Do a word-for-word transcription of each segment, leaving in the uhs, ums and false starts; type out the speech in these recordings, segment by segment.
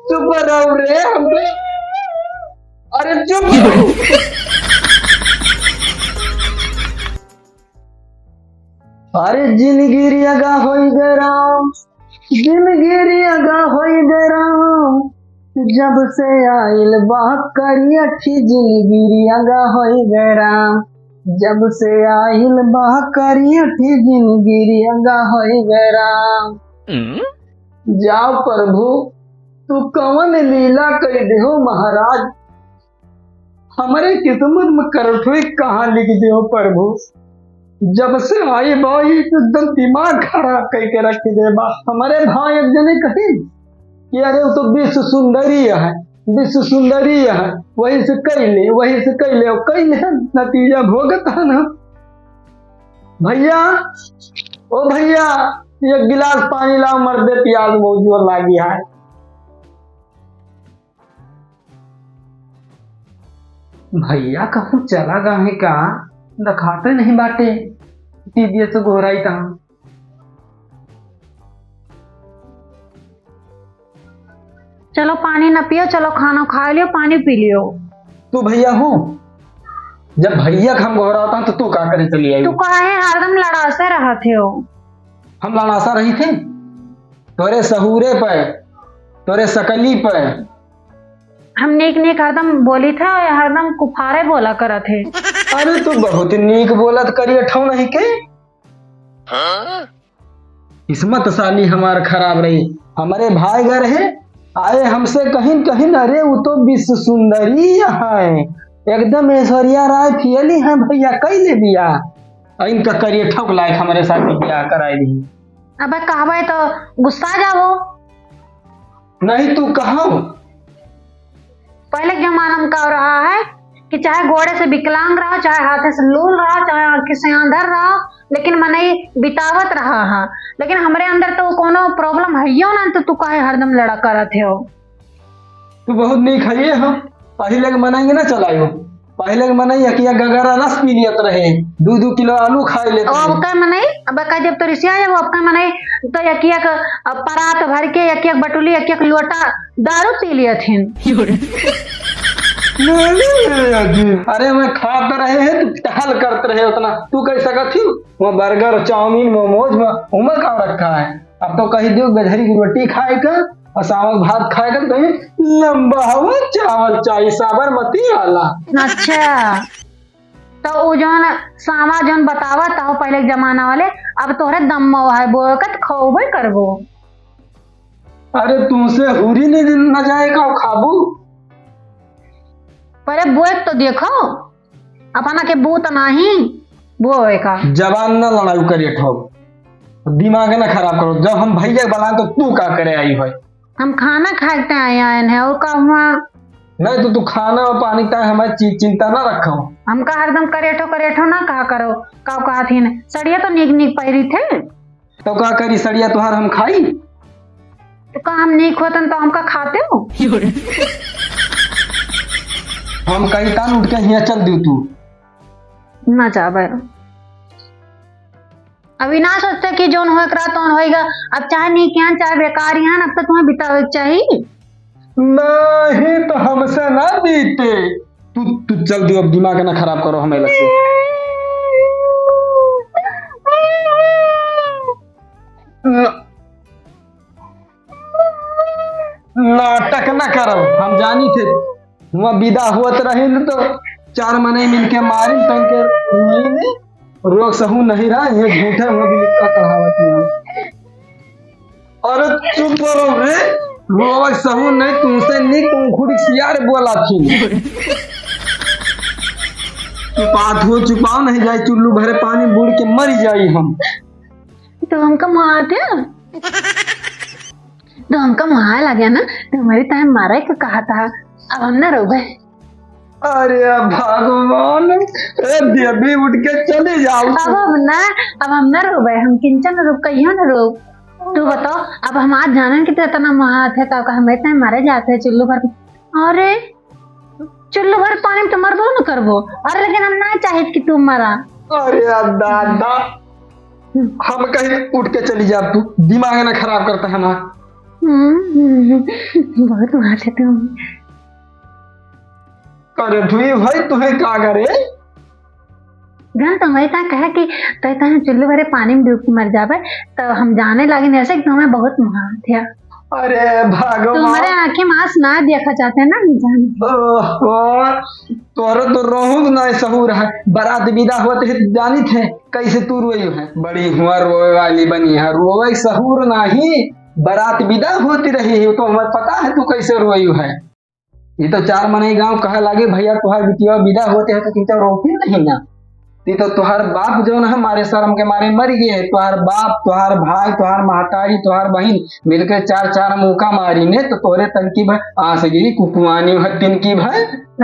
चुप रहो रे, हम तो, अरे चुप रहो। अरे जिनगी रे अगा होई गे राम, जिनगी रे अगा होई गे राम, जब से आइल बा करिया ठी जिनगी रे अगा होई गे राम, जब से आइल बा करिया ठी जिनगी रे अगा होई गे राम। जाओ प्रभु, तू कवन लीला कइ देहो महाराज, हमरे किस्मत में करठोई कहाँ लिख देहो प्रभु। जब से आई बा ई तो एकदम दिमाग खराब कइ के रख दे बा। हमरे भाई एक जने कही कि अरे वो तो विश्व सुंदरी है, विश्व सुंदरी है, वही से कइ ले, वही से कइ ले, और कइ ले, नतीजा भोगत है ना। भइया, ओ भइया, एक गिलास पानी लाओ, मर्दे प्यास बहुत जोर लागी है। भइया कहूँ चला गा है का? देखाते नहीं बाटे। टीवीए से गोहराई तहाँ। चलो पानी न पियो, चलो खाना खा लियो, पानी पी लियो। तू भइया हो, जब भइया के हम गोहरावत हैं तो तू का करे चली आई? तू काहे हरदम लड़ासे रहत हो? हम लड़ासा रही थे तोरे सहूरे पे, तोरे सकली पे। हम नीक नीक हरदम बोली थे, हरदम कुफारे बोला करत है। अरे तू बहुत नीक बोलत करिया ठौ नहीं के। किस्मत साली हमार खराब रही। हमरे भाई घर है, आए हमसे कहिन कहिन, अरे वो तो विश्व सुंदरी है, एकदम ऐश्वर्या राय फेल ही है भइया, कइ ले बियाह। आ इनका करिए ठोक लायक हमरे साथ बियाह कराए दी। अबे कहबे तो गुस्सा जाबो। नहीं तू कहो। पहले के जमाना में का रहा है कि चाहे गोड़े से विकलांग रहा, चाहे हाथे से लूल रहा, चाहे आँखी से आंधर रहा, लेकिन मनई बितावत रहा है। लेकिन हमरे अंदर तो कोनो problem हइयो ना, तो तू काहे हरदम लड़ा करत हो? तू बहुत नीक हइये हो। पहिले के मनई ना चलायो। पहिले के मनई यकिया गगरा रस पी लियत रहे, दू दू किलो आलू खाए लेत अब रहे। अब का मनई, अब का जब तो रिसिया जाबो, अब का मनई तो यकिया के, अब परात भर के यकिया के बटुली, यकिया के लोटा दारू पी लियत हिन। नहीं, नहीं, नहीं, अजी। अरे मैं खात रहे हैं, तू टहल करत रहे उतना, तू कह सकत ही? वो burger, चाउमीन, मोमोज में उमर का रखा है? अब तो कही दियो गजहरी की रोटी खाए का और सावल भात खाए का, तो ये लंबा हवा चावल चाहिए, साबरमती वाला। अच्छा, तो उ जौन सामा जौन बतावत हो पहले के जमाना वाले, अब तोहरे दम में है, बोए का तो खौबे करबो। अरे तुमसे हुरी नहीं न जाएगा खाबू। पहले बोए तो देखो। अपना के बूत नाही बोए का। जबान ना लड़ाऊ करे ठो, दिमाग ना खराब करो। जब हम भैया के बुलाए तो तू का करे आई है? हम खाना खाए के आए, आए हैं और का हुआ? नहीं तो तू खाना और पानी तक हमारी चि-, चिंता ना रखो। हमका हरदम करेठो करेठो ना कहा करो, का कहा थी न? सड़िया तो नीक नीक पहिरी थे। तो का करी सड़िया तुहार हम खाई? तो का हम नीक होतन तो हमका खाते हो? हम कही तान उठ के हियाँ चल दू तू। ना जाबे। अभी ना सोचते कि जोन होए के रहा तौन होएगा। अब चाहे नीक यहाँ चाहे बेकार यहाँ, अब तो तुम्हें बितावे के चाहिए। नहीं तो हमसे ना बीते। तू, तू चल दियो, अब दिमाग ना खराब करो हमें लगते। न-, नाटक ना करो, हम जानी थे। हुआ विदा होत रही न तो चार मनई मिलके मारी तंके नहीं ने रोग सहू नहीं रहा, ये झूठे हुआ भी का कहावत है। अरे चुप रहो रे, रोवक सहू नहीं, तुमसे नहीं, तुम खुद सियार बोला थी। चुपात हो, चुपाओ नहीं जाए, चुल्लू भरे पानी बूड़ के मर जाई हम। तो हमका मार दे, तो हमका मार लगे ना, तो हमारे टाइम मारे के कहा था, अब हम ना रोबे। अरे भगवान, ए देवी उठ के चली जाओ। अब हम ना, अब हम ना रोबे, हम किंचन रोब, कहियो ना रोब। तू बताओ, अब हम आज जानन कि तू इतना महात है, का, का हम इतने मारे जाते हैं चुल्लू भर। अरे, चुल्लू भर पानी में तो मरबो न करबो। अरे, लेकिन हम ना चाहित कि तू मरा। अरे दादा, हम कहीं उठ के चली जाब, तू दिमाग ना खराब करता है ना। हम्म, बहुत मार लेते हो। करे ठुई भाई, तुम्हें का करे? जन तो मैं ता कहे कि तो ता चुल्लू भरे पानी में डूब के मर जावे, तो हम जाने लागे नहीं से कि तुम्हें बहुत मार दिया। अरे भगवान। तुम्हारे आंखें में आंस ना देखा चाहते ना, हम जाने। ओहो, तोरो तो रोहू ना सहूर है। बारात विदा होत है तो जानित है कैसे तू रोई है। बड़ी हुआ रोए वाली बनी है, रोए सहूर नाही। बारात विदा होती रही है, तो हमें पता है तू कैसे रोई है। ये तो चार मनई गांव कहे लागे, "भैया, तुहार बिटिया विदा होते हैं तो तुम तो रोती नहीं ना।" ये तो तुहार बाप जो ना हमारे शर्म के मारे मर गए है। तुहार बाप, तुहार भाई, तुहार महतारी, तुहार बहिन मिलके चार चार मुका मारी ने तो तोरे तनकी भर आंस गिरी, कुकुआनी भर तिनकी भर।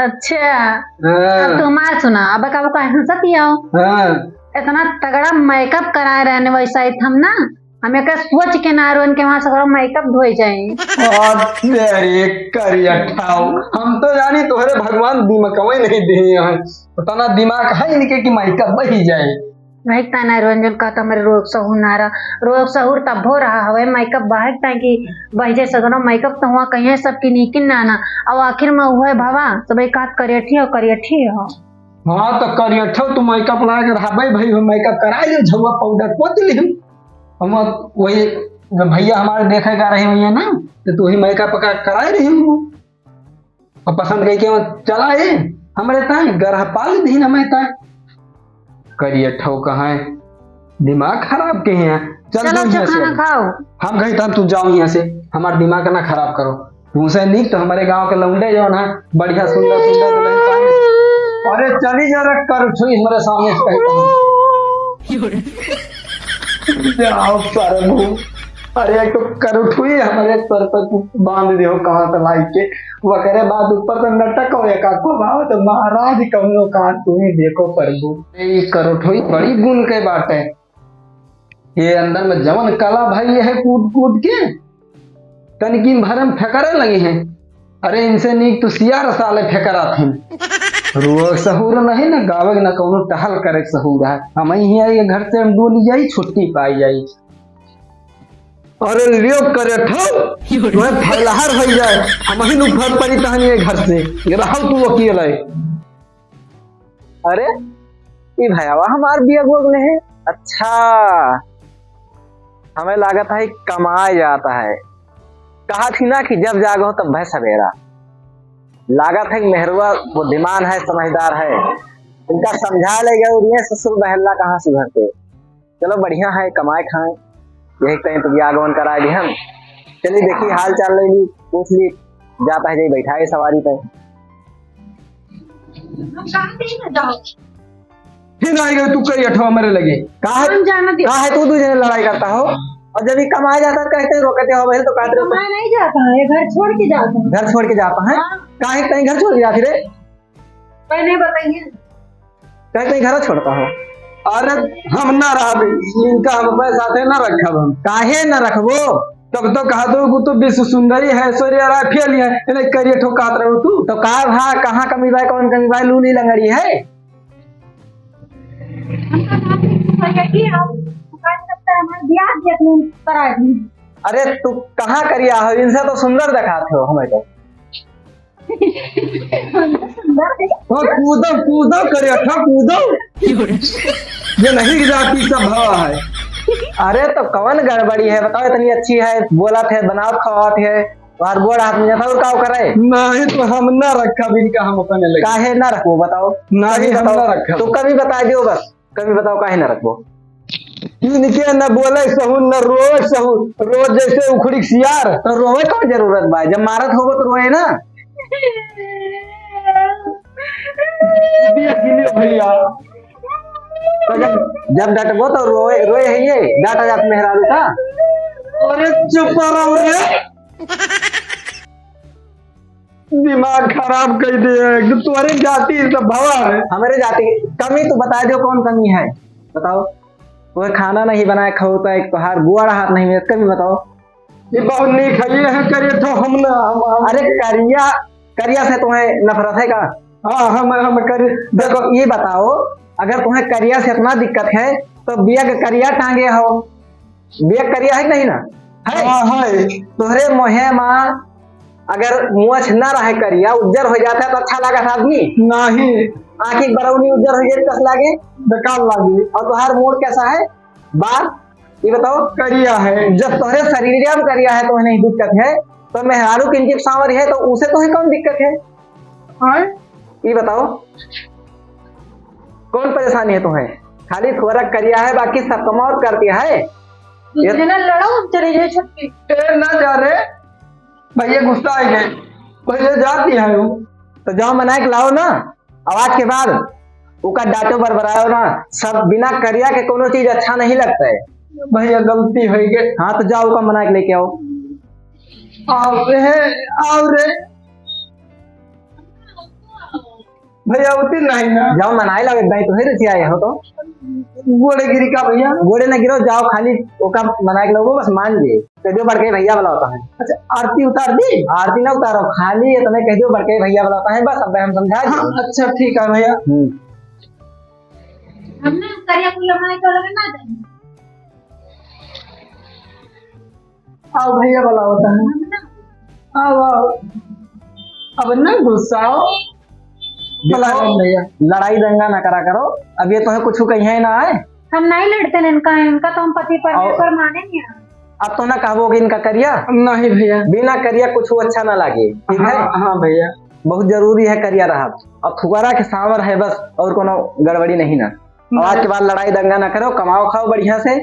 अच्छा। हाँ। अब तुम्हार सुना, अब का वो काहे हंसत ही आओ? हाँ। इतना तगड़ा मेकअप कराए रहने वैसा ही थम ना, हम एकर सोच के ना रोन के वहाँ सगरो मेकअप धोए जाए। अरे करिया ठाव, हम तो जानी तोहरे भगवान दिमागवे नहीं दिए हैं। उतना दिमाग है इनके कि मेकअप बही जाए। भाई ता ना रोन जन कहता हमरे रोग सहूर ना रहा, रोग सहूर तब हो रहा हवे मेकअप बाहर ताकि बही जाए सगरो मेकअप तो हुआ कहीं सबकी नीकिन ना ना। अब आखिर में हुए भवा सब एक हाथ करियठी हो, करियठी हो। हाँ तो करियठो तू मेकअप लगा के रहबे भाई, हम मेकअप करा लियो, झउआ पाउडर पोत लियो। हम वही जब भैया हमारे देखे का रहे हुए ना, तो तू ही मेकअप का कराए रही हूँ। और पसंद करके वो चला ए, हमरे ताए गरह पाल दीन हमें ताए। करिए ठो कहाँ है, दिमाग खराब के हैं। चल चलो, तू अच्छा यहाँ से खाना अब। खाओ। हम कहीं तो हम तू जाओ यहाँ से, हमारा दिमाग ना खराब करो। तुमसे नीक तो हमारे गांव के लौंडे जो ना बढ़िया सुंदर सुंदर दुल्हन पाए। अरे चली जा रे करठुई हमारे सामने से कहीं तो। जाओ प्रभु। अरे एक तो करठुई हमारे सर पर तू बांध दियो कहाँ से लाई के। वकरे बाद ऊपर से नटक हो एक आखो भाव तो महाराज कमनो कहाँ तू ही देखो प्रभु। ए करठुई बड़ी गुण के बाटे। ये अंदर में जवन कला भई है कूद कूद के, तनिकिन भर में फेंकरे लगी हैं। अरे इनसे नीक तो सियार साले फेंकरा थे। रोए सहूर नहीं ना, गावे ना कौनो टहल करे सहूर है। हम ही आई घर से हम डोली जाई, छुट्टी पाई जाई। अरे लियो करे ठो, मैं फैलहार हो जाए, हम ही नु फर पड़ी तहनी ये घर से। ये रहो तू अकेले। अरे, ई भयावा हमार बिया गोगले है। अच्छा, हमें लागत है कमाए जाता है। कहा थी ना कि जब जागो तब भय सवेरा। लागत है कि मेहरुआ बुद्धिमान है, समझदार है। इनका समझा ले गए और ये ससुर बहल्ला कहाँ सुधरते। चलो बढ़िया है, कमाए खाए, यही कहीं तो आगमन कराए भी हम। चलिए देखी हाल चाल ले ली, पूछ ली, जाता है जाई बैठा है सवारी पे। हम कहाँ कहीं ना जाओ। फिर आई गए तू कई अठवा मेरे लगे। का है, हम जाना दे। का है तू दू जने लड़ाई करता हो? और जब ये कमाए जाता है कहते रोकते हो, वही तो कहते रहो। कमाए नहीं जाता है, घर छोड़ के जाता है। घर छोड़ के जाता है? हाँ। काहे कहीं घर छोड़ के जाती रे? पहले बताइए। कहे कहीं घर छोड़ता हो? अरे हम ना रहबे, इनका हम अपने साथे ना रखब हम। काहे ना रखबो? तब तो कहा दो कि तू विश्व सुंदरी है, ऐश्वर्या राय फेल है, इन्हें करिए ठोकात रहो तू। तो का भा, कहाँ कमी बा, कौन कमी बा, लूली लंगड़ी है? हमका ना करिए, आप दुकान तक से हमारे ब्याह देखने करा दी। अरे तू कहाँ करिया हो, इनसे तो सुंदर दिखाते हो हमें तो। सुंदर है। हाँ, कूदो, कूदो, करे अठा, कूदो। ये नहीं जाति का भाव है। अरे, तो कौन गड़बड़ी है, बताओ, इतनी अच्छी है, बोलत है, बनावत खवात है, और गोड़ हाथ में और का करे? नहीं, तो हम ना रखब इनका, हम अपने लगे। काहे ना रखबो, बताओ? नहीं, कभी हम बताओ। ना रखब। तो कभी बता दियो बस। कभी बताओ काहे ना रखबो? इनके न बोले सहूर, न रोए सहूर, रोज जैसे उखड़ी सियार। तो रोए कौन जरूरत बा? जब मारत होबो तो रोए ना। देख लियो भैया। तो जब, जब डटबो तो रोए, रोए है ये, डांटा जात मेहरारू का। अरे चुप रहो रे। दिमाग खराब कर दिया है, तोहरे जाति सब भवा है। हमरे जाति के कमी तो बता दो, कौन कमी है बताओ? वह खाना नहीं बनाए खाओ तो एक तोहार गोड़ हाथ नहीं मिलत, कमी बताओ। ये बहुत नीक है, ये है करिया तो हम ना, हम, हम अरे करिया, करिया से तुम्हें नफरत है का? हाँ, हम, हम कर देखो ये बताओ, अगर तुम्हें करिया से इतना दिक्कत है तो बिया के करिया टांगे हो, बिया करिया है कि नहीं ना? है? हाँ, है। तोहरे मोहे मा अगर मोछ ना रहे करिया, उज्जर हो जाता है तो अच्छा लागत आदमी? नहीं। आँखी बरौनी उज्जर हो जाए, कस लागे? बेकार लागे। और तोहार मूड़ कैसा है? बार, ये बताओ। करिया है। जब तोहरे शरीर में करिया है, तो नहीं दिक्कत है, तो मेहरारू किंचित सांवर है, तो उसे तो ही कौन दिक्कत है? हाँ? ये बताओ, कौन परेशानी है तुम्हें? खाली थोड़ा करिया है, बाकी सब कमावत करती है। दूसरे ना लड़ो, हम चले जाए छुट्टी। ए, ना जा रे, भैया गुस्सा आ गए, भैया जाती है वो। तो जाओ मनाए के लाओ ना, अब आज के बाद ओका डांटो बरबरायो ना, सब बिना करिया के कोनो चीज अच्छा नहीं लगता है। भैया गलती हो गई। हाँ तो जाओ ओका मनाए के लेके आओ। आओ रे, आओ रे। भैया उतनी नहीं ना। जाओ मनाए लाओ, एक दाई तो है रुचि आए हो तो। गोड़े गिरी का भैया? गोड़े ना गिरो, जाओ खाली ओका मनाए के लाओ, बस मान लिए। कह दो बड़के भैया बुलाता है। अच्छा, आरती उतार दी? आरती ना उतारो, खाली इतने कह दो बड़के भैया बुलाता है, बस अब हम समझा दिए। हाँ, अच्छा, ठीक है भैया। हम्म। हमने करिया कुल हमारे तो लगे ना जाए। आओ भैया बुलावता है। हम ना आओ, आओ। अब ना गुस्साओ। देखो, बुलाओ भैया। लड़ाई दंगा ना करा करो, अब ये तो है कुछ कहीं है ना आए। हम नहीं लड़ते हैं इनका, इनका तो हम पति परमेश्वर आओ। माने नहीं हैं। अब तो ना कहबो कि इनका करिया। नहीं भैया। बिना करिया कुछ अच्छा ना लागे, ठीक है? हाँ, हाँ भैया। बहुत जरूरी है करिया रहब। अब थुआरा के सांवर है बस, और कोनो गड़बड़ी नहीं ना। अब आज नहीं। के बाद लड़ाई दंगा ना करो, कमाओ खाओ बढ़िया से,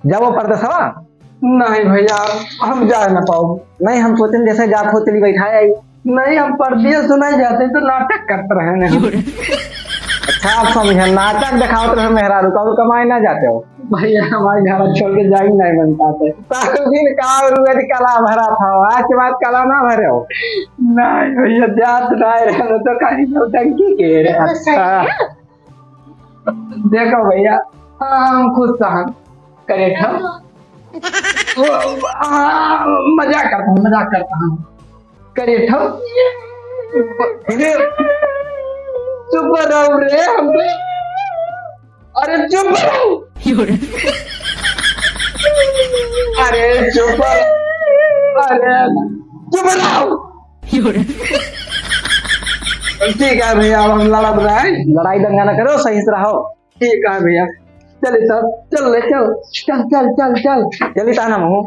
जाओ परदेसवा। नहीं भैया, हम जा ना पाओ। नहीं, हम सोचेन जैसे जात हो चली बैठा आई। नहीं, हम परदेस तो नहीं जाते, तो नाटक करते रहे हैं हम। अच्छा, आप समझे, नाटक दिखावत रहे मेहरारू का, और कमाए ना जाते हो? भैया, हमारे घर छोड़ के जा ही नहीं बनता थे। तारू दिन काला भरा था, आज के बाद काला ना भरे हो। नहीं भैया, जात नहीं रहे, तो कहीं नौटंकी के रे। तो सही है। देखो भैया, हम खुश सहन करे ठो। वो, हाँ, मजाक करता हूँ, मजाक करता हूँ। करे ठो। अरे, चुप रहो रे, हम तो, अरे चुप रहो। अरे चुप रहो। अरे चुप रहो। ठीक है भैया, अब हम लड़ब रहे। लड़ाई दंगा ना करो, सही से रहो। ठीक है भैया, चले तब, चल ले, चल, चल, चल, चल, चल। चली ता ना महू।